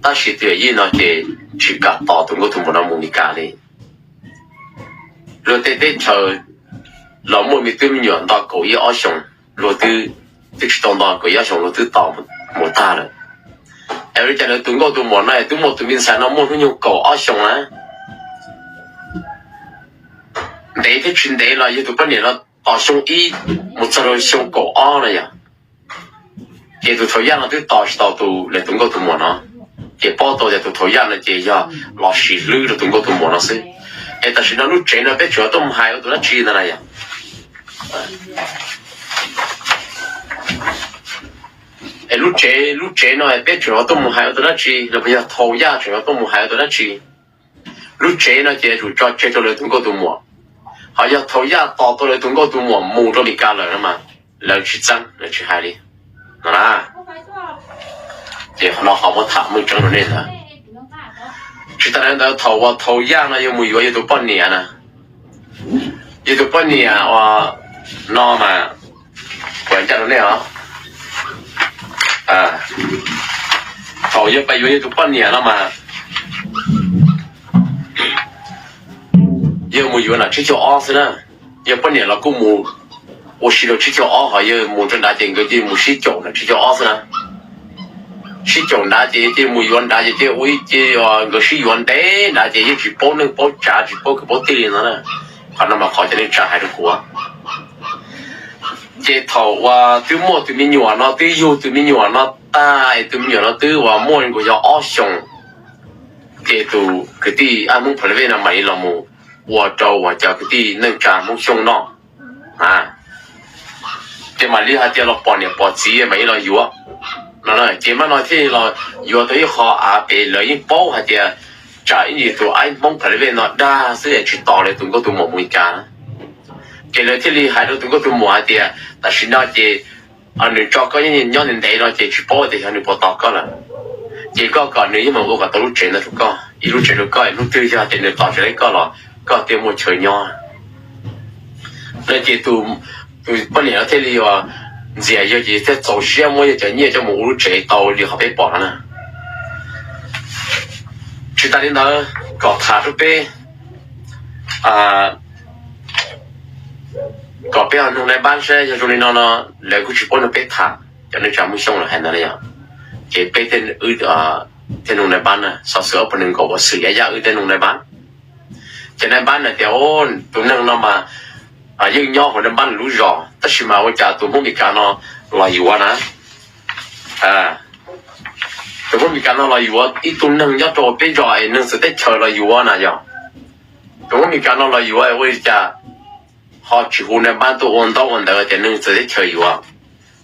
Tab sis tus yawm yij no ces tsis kam tos tus nkauj tus muam no mus Meskas li. Luag tej teb chaws los muaj me tub me nyuam nto kaum ib ob xyoos, luag twb, twb tsis tau nto kaum ib ob xyoos luag twb tos mus tag lawm. Es ua li cas lawv tus nkauj tus muam no twb muaj tus me ntxhais no muaj hnub nyoog kaum ob xyoos na. Ntev thiab tsis ntev los yog tus poj niam no tos xyoo ib mus txog rau xyoo kaum ob na yom. Ces tus thaum yaj no twb tos tsis tau tus, lawv tus nkauj tus muam no, ces paub tau tias tus thaum yaj no ces yog los sim hlwb rau tus nkauj tus muam no xwb. Es tam sim no lub tsev no peb tseem tuaj mus hais ua tus dab tsi ntag na yog? Es lub tsev, lub tsev no peb tseem tuaj mus hais ua tus dab tsi los yog thaum yaj tseem tuaj mus hais ua tus dab tsi? Lub tsev no ces yuav tsum tso tseg rau lawv tus nkauj tus muam. Ho yog thaum yaj tos tau lawv tus nkauj tus muam mus rau Meskas lawm no mas lawv tsis txeeb, lawv tsis hais li no na. Ces qhov no ho muab tham meej tseeb rau nej ntag. Tsis tas li ntawd, thaum uas thaum yaj no yuav mus yuav yus tus poj niam na, yus tus poj niam uas no mas, kuv ncaj rau nej os, thaum yuav pais yuav yus tus poj niam no mas yog mus yuav nram tsib caug ob xwb na. Yog poj niam los kuj mus ua si rau tsib caug ob, ho yog mus rau nrad ces nkawd cia li mus sib caum nram tsib caug ob xwb na. Sib caum nrad ces cia li mus yuav nrad ces cia li ua ib ce, nkawd sib yuav ntev nrad ces yeej tsis paub neej paub tsav tsis paub kwv paub tij li no na. Qhov no mas qhov cov neej tsa hais rau kuv. Ces thaum uas twb muaj tus me nyuam no, twb yug tus me nyuam no tag es tus me nyuam no twb uas muaj nkaus yog ob xyoos, ces tus kwv tij ab Hmoob Pha Lej Vej no mam li los mus ua rau uas cov kwv tij neej tsa Hmoob Xyooj noj. Ces mam li hais tias los pom niam pom txiv mam li los yuav no. Ces mam no thiaj los yuav tau ib qho av pem, lawv yeej paub hais tias tsam ib tus ab Hmoob Pha Lej Vej no dag xwb es tsis tos lawv tus nkauj tus muam mus Meskas na. Ces lawv thiaj li hais rau tus nkauj tus muam hais tias tam sim no ces nws tso koj nyob ntev ntev no ces tsis paub tias yog nws puas tos koj lawm. Ces koj kom nws yeej meem ua kom tau lub tsev no rau koj, ib lub tsev rau koj, hnub twg yog tias nws tos tsis tau koj los koj thiaj muaj chaw nyob. No ces tus poj niam no thiaj li ntxias yawg ces thiaj txaus siab muab yawg cov nyiaj coj mus ua lub tsev tau li qhov peb pom no na. Tsis tas li ntawd, kom tham rau peb, kom peb ho nug nai npab saib yog zoo li no no, lawv kuj tsis paub nrog peb tham, cov neej tsa Hmoob Xyooj los hais ntawd na yog. Ces peb thiaj nug nai npab na, xov xwm ob puas nees nkaum uas xwm yav yaj wb thiaj nug nai npab. Ces nai npab na tias tus neeg no mas yeej nyob hauv nai npab lub zos, tab sis mas ua cas tus Hmoob Meskas no los yuav na. Tus Hmoob Meskas no los yuav ib tug neeg nyob rau peb zos es neeg txawv teb chaws los yuav na yog. Tus Hmoob Meskas no los yuav ua li cas ho tsis hu nai npab tuaj ua ntaub ua ntawv tias neeg txawv teb chaws yuav,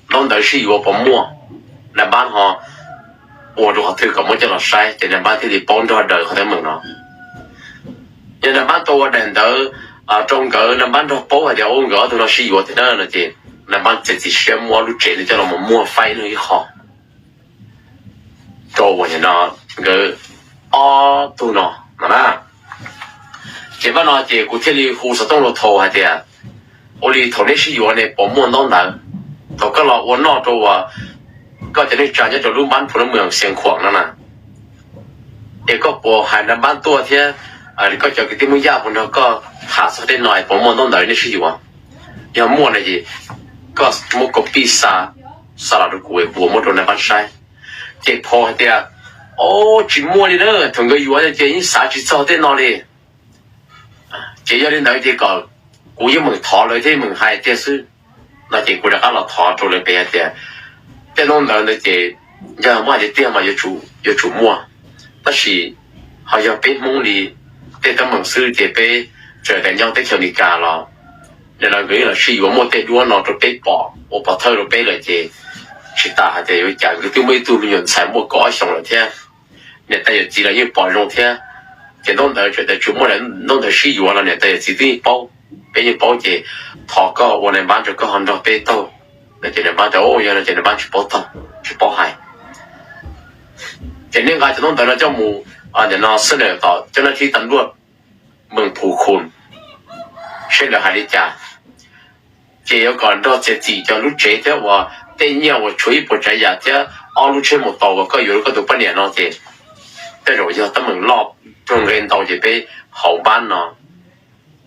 ntaub ntawv sib yuav puas muaj. Nai npab ho ua rau qhov twg kom muab coj los saib ces nai npab thiaj li paub nrog daws qhov teeb meem no. Yog nai npab tau ua daim ntawv rau nkawd, nai npab nrog paub hais tias ua nkawd ob tug no sib yuav tiag na no ces nai npab txiav txim siab muab lub tsev no coj los mus muag faib nws ib qho rau uas no nkawd ob tug no no na. Ces npab no ces kuv thiaj li hu xov tooj rau Thau hais tias ua li thaum neb sib yuav ne puas muaj ntaub ntawv, thaum koj los ua noj rau uas koj cov neej tsa nyob rau lub npab phu lub mwm Xias Khuam no na, es koj puas hais nai npab tuaj thiab koj cov kwv tij Hmoob Yaj puas nrog koj tham txog tej no es puas muaj ntaub ntawv neb sib yuav? Yog muaj no ces koj muab copy xa, xa los rau kuv es kuv muab rau nai npab saib. Ces Thau hais tias, o, tsis muaj li na, thaum nkawd yuav ces yeej xav tsis txog tej no li. Ces yog li ntawd ces kom kuv yeej meem thov lawv thiab meem hais tiag xwb no ces kuv rov qab los thov rau lawv pem hais tias tej ntaub ntawv ntawd ces yog muab hais tiag tiag mas yuav tsum muaj, tab sis ho yog peb Hmoob li tej teeb meem xwb ces peb tseem tas nyob teb chaws Amelikas los nim no nkawd yeej los sib yuav muaj tej duab no rau peb pom ua pov thawj rau peb lawm ces tsis tas hais tias yuav cas nkawd twb muaj ib tug me nyuam ntxhais muaj kaum ob xyoos lawm thiab, niam tais yawm txiv los yeej pom zoo thiab. Ces ntaub ntawv tseem tas tsis muaj, ntaub ntawv sib yuav los niam tais yawm txiv twb yeej paub, peb yeej paub ces thov koj ua nai npab rau koj ho nrog peb taug no ces nai npab tias yog no ces nai npab tsis paub taug, tsis paub hais. Ces nej nqa cov ntaub ntawv no coj mus nim no xab nws tom cov nab thib tas luaj meem Phu Khun seb lawv hais li cas. Ces yuav kom nrog txiav txim cov lub tsev thiab uas tej nyiaj uas tshuav ib puas tsav yam thiab ob lub tsheb mus tau uas koj yuav rau koj tus poj niam no ces tej zaum yog teeb meem loj raug nqe ntau ces peb hauv npab no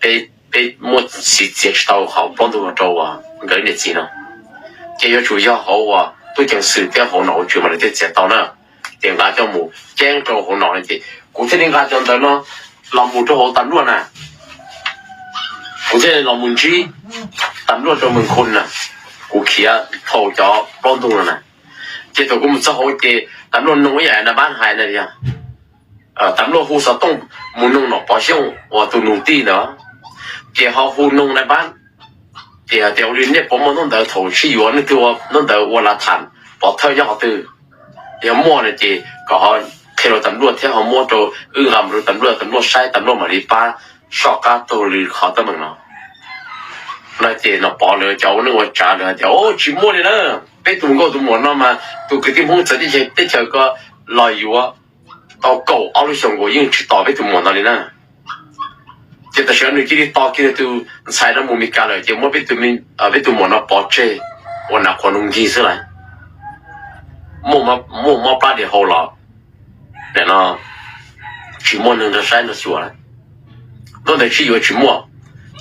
peb, peb muaj txiv txiav tsis tau hauv plaub ntug rau uas nkawd niam txiv no. Ces yuav tsum yog hauv uas tub ceev xwm thiab hauv nom hauv tswv mas lawv thiaj txiav tau na. Ces nqa coj mus ceeb rau hauv nom no ces kuv thiaj li nqa cov ntawv no los mus rau hauv tas luaj na. Kuv thiaj los mus ntsib tas luaj rau meem Khun na, kuv khiav dhau cov plaub ntug no na. Ces thaum kuv mus txog hauv ces tam luaj noog ib yam na pab hais na tias, tam luaj hu xov tooj mus noog Nom Pov Xyooj uas tus nus tij ntawd, ces ho hu noog na pab, ces hais tias ua li nej puas muaj ntaub ntawv thaum sib yuav nej twb ua ntaub ntawv ua lav tham pov thawj nyob qhov twg, yog muaj no ces kom ho qhia rau tam luaj thiab ho muab rau wb nqa mus rau tam luaj, tam luaj saib tam luaj mam li pab soj qab taug lw qhov teeb meem no. No ces Nom Pov lawv cov ua neej ua tsav lawv hais tias, Au, tsis muaj li na, peb tus nkauj tus muam no mas tus kwv tij Hmoob txawv teb chaws ko los yuav tau kaum ob lub xyoos nkaus yeej tsis tos peb tus muam no li na. Ces tam sim no nws cia li tos kiag nws tus ntxhais no mus Mes Kas lawm ces muab peb tus muam no pov tseg ua nas qhuav nug nkig xwb las. Muaj mob plab diam hau los, no tsis muaj neeg nrog saib nrog xyuas, ntaub ntawv sib yuav tsis muaj,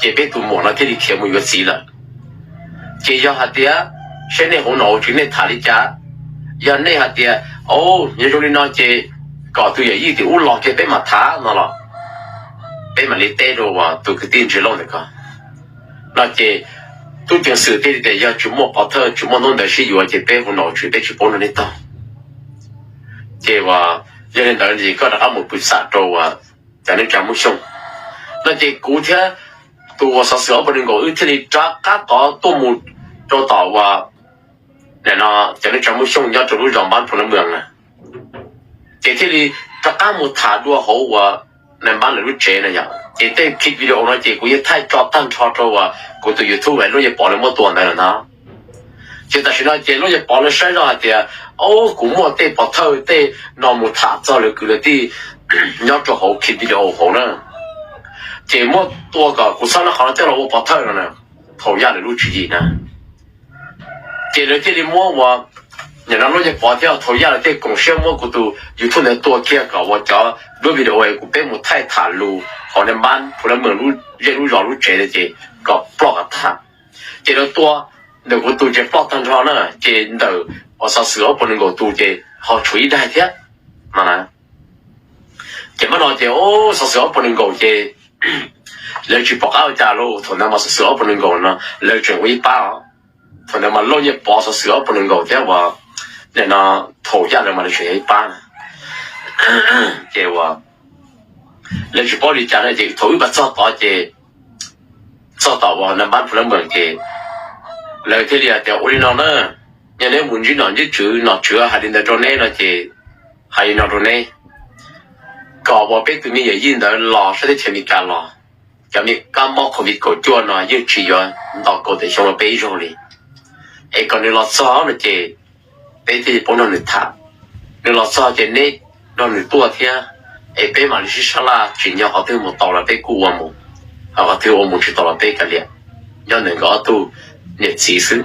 ces peb tus muam no thiaj li khiav mus yuav txiv lawm. Ces yog hais tias seb nej hauv nom hauv tswv nej tham li cas, yog nej hais tias, Au, yog zoo li no ces kom tus yawm yij tim ub los kiag peb mam tham no los, peb mam li teb rau tus kwv tij Ntsis Lauj ntawm ko. No ces tub ceev xwm thiaj li tias, Yog tsis muaj pov thawj tsis muaj ntaub ntawv sib yuav ces peb hauv nom hauv tswv peb tsis paub nrog nej taug. Ces yog li ntawd ces koj rov qab mus pw xam rau cov neej tsa Hmoob Xyooj. No ces kuv thiab tus uas xov xwm ob puas nees nkaum wb thiaj li rov qab tod tuaj mus rau tom uas cov neej tsa Hmoob Xyooj nyob rau lub zos Npab Phu Lab Mws na. Ces thiaj li rov qab mus tham dua hauv uas npab lawv lub tsev na yom. Ces tej clip video no ces kuv yeej thaij tso tag nrho rau uas kuv tus YouTube Luaj Yaj Pov lawv muab tua ntawd lawm ntag. Ces tam sim no ces Luaj Yaj Pov lawv saib zoj hais tias, Au, kuv muaj tej pov thawj tej no mus tham txog lawv kwv lawv tij nyob rau hauv clip video hauv na. Ces muab tua kom kuv txhob noj qhov no coj los ua pov thawj no na, thaum Yaj lawv lub tswv yim na. Ces lawv thiaj li muab uas nim no Luaj Yaj Pov thiab thaum Yaj lawv thiaj koom siab muab kuv tus YouTube ntawd tua kiag kom uas cov duab video kuv peb mus thaij tham lus hauv npab Phu Lab Mws lub zej lub zos lub tsev ntawd ces kom ploj kom tag. Ces lawv tua ntawm kuv tus ces ploj tag nrho na, ces ntawm uas xov xwm ob puas nees nkaum tus ces ho tshuav ib daig thiab no na. Ces mab no ces xov xwm ob puas nees nkaum ces lawv tsis pom qab ua cas lauj. Thaum ntawd mas xov xwm ob puas nees nkaum no lawv tseem ua ib pab os. Thaum ntawd mas Luaj Yaj Pov xov xwm ob puas nees nkaum thiab uas nim no thaum Yaj lawv mas lawv tseem ua ib pab na. Ces uas lawv tsis paub li cas na, ces thaum wb pas txog tod ces txog tom uas npab Phu Lab Mws ces lawv thiaj li hais tias, Ua li no na, yog neb mus ntsib nom ntsib tswv, nom tswv hais li ntawd rau neb no ces hais li no rau neb, kom uas peb tus me yawm yij ntawd los sab teb chaws Amelikas los, cov me kab mob COVID kaum cuaj no yeej tsis yuav nto kaum tawm xyoo rau peb ib zaug li. Es kom nws los txog no ces peb thiaj li paub nrog nws tham. Nws los txog ces neb nrog nws tuaj thiab, es peb mam li sib sab laj tsim nyog qhov twg mus tau los peb kuj ua mus, qhov twg ua mus tsis tau los peb kav liam, nyob ntawm nkawd ob tug niam txiv xwb.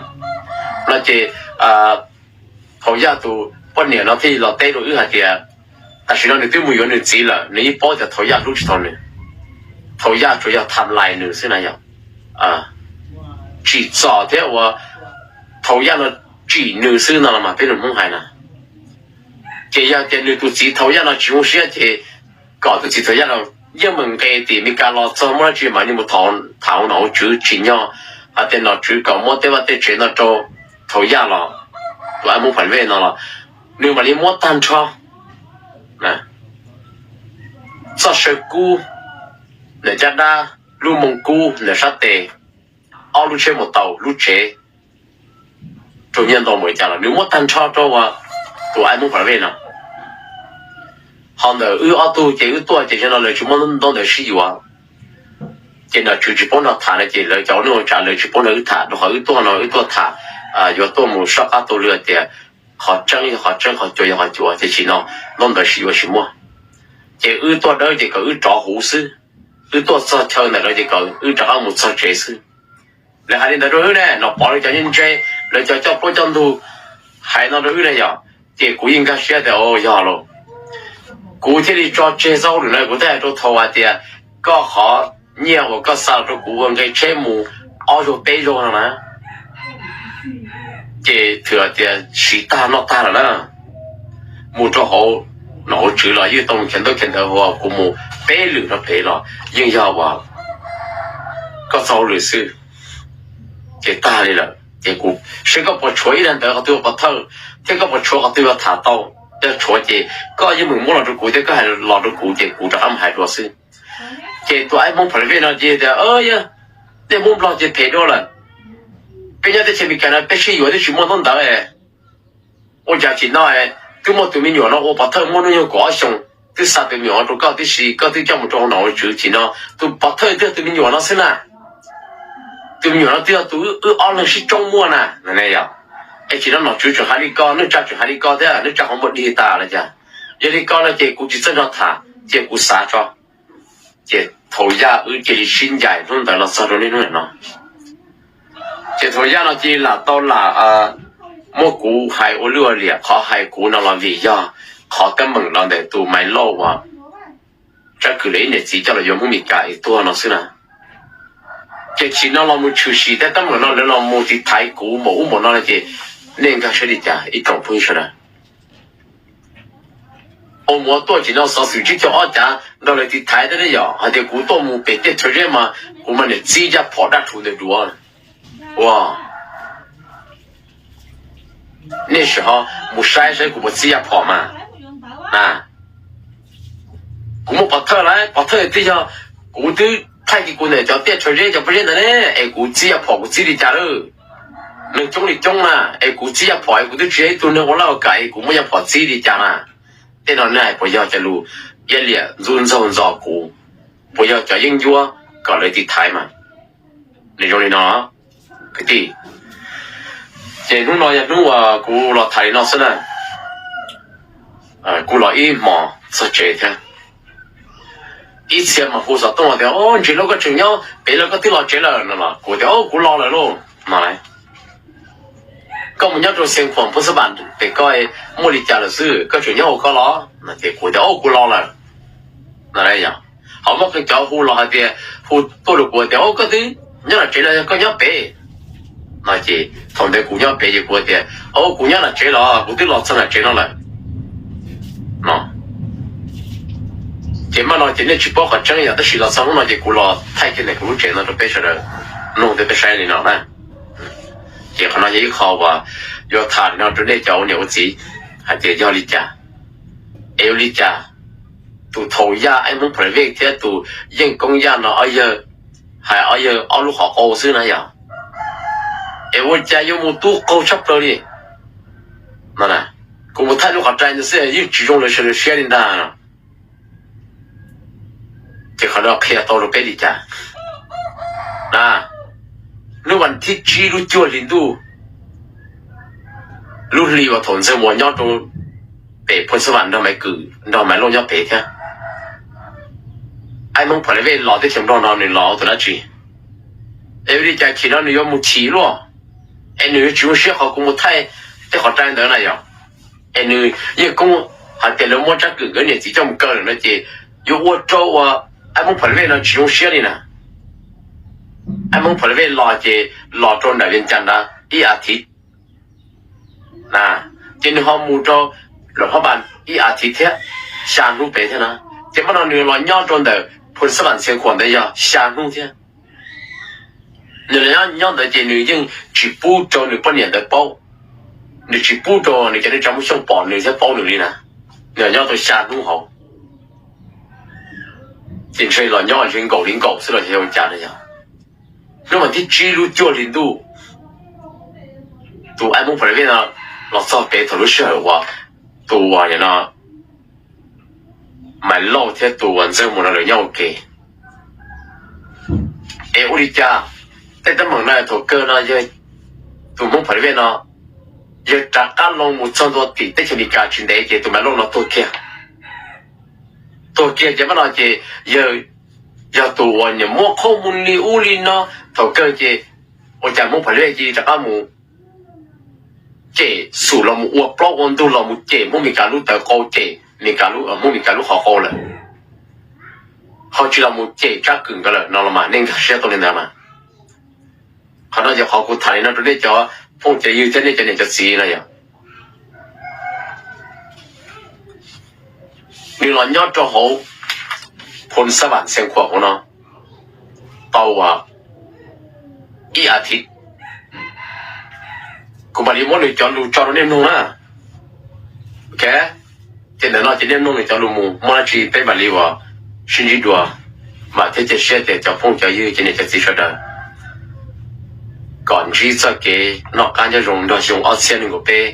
No ces thaum Yaj tus poj niam no thiaj li los teb rau wb hais tias, tam sim no nws twb mus yuav nws txiv lawm, nws yeej paub tias thaum Yaj hlub tsis tau nws. Thaum Yaj tsuas yog tham lais nws xwb na yom. Tsim txom thiab uas thaum Yaj no tsim nws xwb no los mas peb lus Hmoob hais na. Ces yog tias nws tus txiv thaum Yaj no tsis zoo siab ces kom tus txiv thaum Yaj no yeej meem nqes tim Amelikas los txog muaj dab tsi mam li mus tham hauv nom hauv tswv tsim nyog hais tias nom tswv kom muab tej vaj tej tsev no rau thaum Yaj los, tus Ai Hmoob Phav Vej no los nws mam li muab tag nrho txoj saw kub ntawm caj dab, lub moo kub ntawm sab tes, ob lub tsheb mus tau lub tsev, raug nyiaj ntau npaum li cas los nws muab tag nrho rau tus Ai Hmoob Phav Vej no. Ho ntawm wb ob tug ces wb tuaj ces xyoo no lawv tsis muaj ntaub ntawv sib yuav, ces nom tswv tsis paub nrog tham no ces lawv cov ua neej ua tsav lawv tsis paub nrog wb tham, rau qhov wb tuaj no wb tuaj tham yuav tuaj mus soj qab taug lw tias qhov tseeb yog qhov tseeb, qhov cuav yog qhov cuav, ces sim no ntaub ntawv sib yuav tsis muaj. Ces wb tuaj dawb ces kom wb rov huv xwb, wb tuaj txog chaw ntawm lawv ces kom wb rov qab mus txog tsev xwb. Lawv hais li ntawd rau wb ne, Nom Pov lawv cov ntse, lawv cov coj plaub coj ntug hais no rau wb ne yom. Ces kuv yeej nkag siab tias yog lauj. Kuv thiaj li tso tseg txoj hauj lwm no, kuv thiaj hais rau Thauj hais tias koj qhov nyiaj uas koj xa los rau kuv ua nqe tsheb mus ob zaug peb zaug no na, ces thwm tias siv tag noj tag lawm na. Mus rau hauv nom hauv tswv los yeej tau mus khiav ntaub khiav ntawv, hos kuv mus peb lwm rau pem los yeej yog uas koj txoj hauj lwm xwb, ces tag li lawm. Ces kuv saib koj puas tshuav ib daim ntawv qhov twg ua pov thawj, thiab koj puas tshuav qhov twg yuav tham tau. Yog tshuav ces koj yeej meem muab los rau kuv thiab koj hais los rau kuv ces kuv rov qab mus hais dua xwb. Ces tus Ais Hmoob Pha Vej no ces tias, yog nej Hmoob Nplog ces phem dua lawm. Peb nyob teb chaws Amelikas no peb sib yuav twb tsis muaj ntaub ntawv. Ua cas tsis no twb muaj tus me nyuam no ua pov thawj muaj hnub nyoog kaum ob xyoos, twb xa tus me nyuam no rau koj tib si, koj twb coj mus rau hauv nom tswv tsis no, tus pov thawj twb yog tus me nyuam no xwb na. Tus me nyuam no twb yog tus wb ob leeg sib tsoob muaj na. Yog es tsis no nom tswv tseem hais li ko, neej tsa tseem hais li ko thiab, neej tsa qhov muag dig tas los cas. Yog li ko no ces kuv tsis txawj nrog tham, cia kuv xav tso. Ces thaum Yaj wb cia li sib ncaim hnub ntawd los txog rau niaj hnub no. Ces thaum Yaj no cia li lam tau lam muab kuv hais ua lwj ua liam, qhov hais kuv no los vim yog qhov teeb meem los ntawm tus Maiv Lauj uas Tsab Kwm lawv ib niam txiv coj los yuav Hmoob Mes Kas es tuag no xwb na. Ces tsim no los mus tshwm sim tej teeb meem no lawv los mus tiv thaiv kuv npaum ub npaum no no ces nej nkag siab li cas ib tsoom phooj ywg sawv daws? Ua mus ua tuaj tsim no xov xwm tsib caug ob cav nrog lawv tiv thaiv thiab ne yom, hais tias kuv tuaj mus pem tej Thav Zeb mas kuv mas niam txib Yaj phom daj rhuv ntawd duav. Ua, nej sim ho mus saib saib kuv puas txib Yaj phom mas. Kuv muaj pov thawj lawm, pov thawj twb yog kuv twb thaij kiag kuv ntawm cov tiaj Thav Zeb cov pob zeb ntawd ne, es kuv txib Yaj phom kuv txib li cas lawm? Neeg coob li coob na, es kuv txib Yaj phom es kuv twb tsis yog ib tug neeg ua laj ua kam es kuv muab Yaj phom txib li cas na? Tej no nej hais puas yog cov lus iab liam ntxub ntxaug ntxos kuv? Puas yog cov yeeb ncuab kom lawv tiv thaiv mas? Nws zoo li no, kwv tij. Ces hnub no yog hnub uas kuv los tham li no xwb na. Kuv los ib hmos txog tsev thiab. Ib txhia mas hu xov tooj tias, o, Ntsis Lauj, koj tseem nyob pem los koj twb los tsev lawm no los? Kuv tias, o, kuv los lawm lauj no lauj. Koj mus nyob rau Xeev Khuam Phoos Xab Vam pem koj muaj li cas lawm xwb, koj tseem nyob hauv koj los? Ces kuv tias, o, kuv los lawm no. Ho muaj qee cov hu los hais tias, hu tuaj rau kuv tias, o, koj twb nyob nram tsev los yog koj nyob pem no. Ces thaum ntawd kuv nyob pem ces kuv tias, o, kuv nyob nram tsev los, kuv twb los txog nram tsev no lawm no. Ces maj no ces nej tsis paub qhov tseeb yom, tab sis los txog hnub no ces kuv los thaij kiag ntawm kuv lub tsev no rau peb sawv daws mloog thiab peb saib li no na. Ces qhov no yog ib qho uas yuav tham no rau nej cov ua niam ua txiv hais tias yog li cas, es ua li cas tus thaum Yaj Ais Hmoob Pha Vej thiab tus Yeej Koob Yaj no ob yawg hais ob yawg ob lub qhov qau xwb na yom, es ua cas yuav mus tub qaug tshaj plaws li no. Kuv mus thaij lub qhov rai ntawd xwb yeej tsis zoo lawv sawv daws siab li ntag no. Ces qhov no qhia tau rau peb li cas? Hnub vas thib tsib lub cuaj hlis ntuj, lub hli uas thaum Ntxawg Muas nyob rau pem Phoos Xab Vam nrog Maiv Kwm nrog Maiv Lauj nyob pem thiab, Ais Hmoob Pha Vej los teb chaws Nplog no nws los ua tus dab tsi? Es ua li cas chim no nws yuav mus chim luaj? Es nws yuav tsis zoo siab qhov kuv mus thaij tej qhov rai ntawd na yom? Es nws Yeej Koob hais tias lawv muab Tsab Kwm nkawd niam txiv coj mus kaw lawm no ces yuav ua rau uas Ais Hmoob Pha Vej no tsis zoo siab li na. Ais Hmoob Pha Vej los ces los rau nram Vias Cas ntawd ib as thiv, ces nws ho mus rau Luam Phab Npas ib as thiv thiab, xya hnub pem thiab na. Ces maj no nws los nyob rau ntawm Phoos Xab Vam Xeev Khuam ntawd yog xya hnub thiab. Nws los nyob ntawd ces nws yeej tsis pub rau nws poj niam ntawd paub, nws tsis pub rau nws cov neej tsa Hmoob Xyooj pom nws thiab paub nws li na. Nws los nyob tau xya hnub hauv, ces ntshe los nyob ntshe nkaum li nkaum xwb los yog ua cas na yog. Hnub vas thib tsib lub cuaj hli ntuj, tus Ais Hmoob Pha Vej no los txog pem thaum lub sij hawm uas tus uas no Maiv Lauj thiab tus uas Ntxawg Muas no lawv nyob ua ke. Es ua li cas tej teeb meem no thaum kawg no yog tus Hmoob Pha Vej no yawg rov qab loo mus txog ntua tim teb chaws Amelikas tsis ntev ces tus Maiv Lauj no tuag kiag. Tuag kiag ces maj no ces yawg yog tus uas niam muab qhaub mus li ub li no. Thaum kawg ces ua cas Hmoob Pha Vej cia li rov qab mus cem, xub los mus ua plaub ua ntug los mus cem Hmoob Mes Kas lub tawv qau, cem Mes Kas lub, Hmoob Mes Kas lub qhov qau lawm, ho tsis los mus cem Tsab Kwm nkawd lawm no los mas nej nkag siab tau li ntawd mas. Qhov no yog qhov kuv tham li no rau nej cov phooj cov ywg thiab nej cov niam cov txiv no yog nws los nyob rau hauv Phoos Xab Vam Xeev Khuam hauv no tau ib as thiv. kuv mam li muab nws cov lus tso rau nej mloog na. Ok, ces ntawm no ces nej mloog nws cov lus mus, muaj dab tsi peb mam li uas sib ntsib dua, vam thiab cia siab tias cov phooj cov ywg cov niam cov txiv sawv daws kom ntsib txoj kev noj qab nyob zoo nrog xyoo ob txhiab nees nkaum peb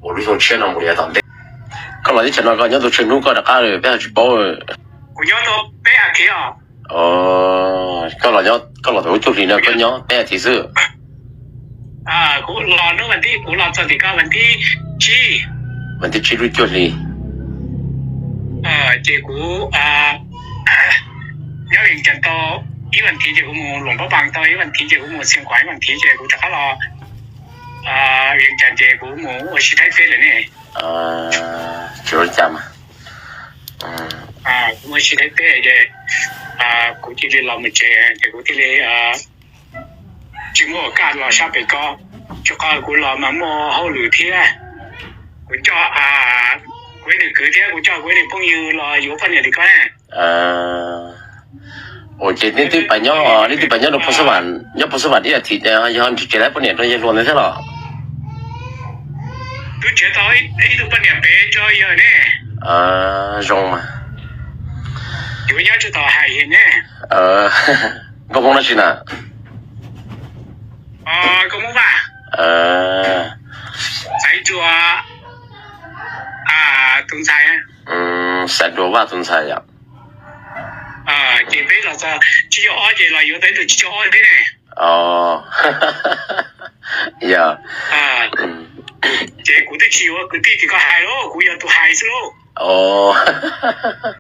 uas lub xyoo tshiab no mus li yav tom ntej. Koj los teb chaws no koj nyob tus tsawg hnub koj rov qab lawm peb ho tsis paub. Kuv nyob tau peb as thiv os. Koj los, koj los tau lub cuaj hlis no koj nyob peb as thiv xwb. Kuv los hnub vas thib, kuv los txog tim ko vas thib tsib. Vas thib tsib lub cuaj hlis. Ces kuv nyob Vias Cas tau ib vas thiv ces kuv mus Luam Pab Pas tau ib vas thiv ces kuv mus Xias Khuam ib vas thiv ces kuv rov qab los Vias Cas ces kuv mus ua si Thaib teb lawm ne. Tsis ua cas mas. Kuv mus ua si Thaib teb ces kuv cia li los mus tsev ces kuv thiaj li tsis muaj ua kaj los sab pem ko. Rau qhov kuv los mas muaj hauj lwm thiab. Kuv coj kuv ib tug kwv thiab kuv coj kuv ib tug phooj ywg los yuav poj niam tim ko na. Ua ces nej twb pas nyob, nej twb pas nyob rau Phu Xab Vam, nyob Phu Xab Vam ib as thiv, yog tsis tsev lawv poj niam rau yawg hluas ntawd thiab los? Twb tsev tau ib tug poj niam pem rau yawg ne. Zoo mas. Yuav nyob tsis tau hais ne. Nkauj Hmoob dab tsi na? Nkauj Hmoob Vaj. Xaiv Dua tus ntxhais. Xaiv Dua Vaj tus ntxhais yom. Ces peb los txog tsib caug ob ces los yuav tau ib tug tsib caug ob peb ne. Yog. Ces kuv twb tsis yuav kwv tij tim ko hais lauj, kuv yog tus hais xwb lauj.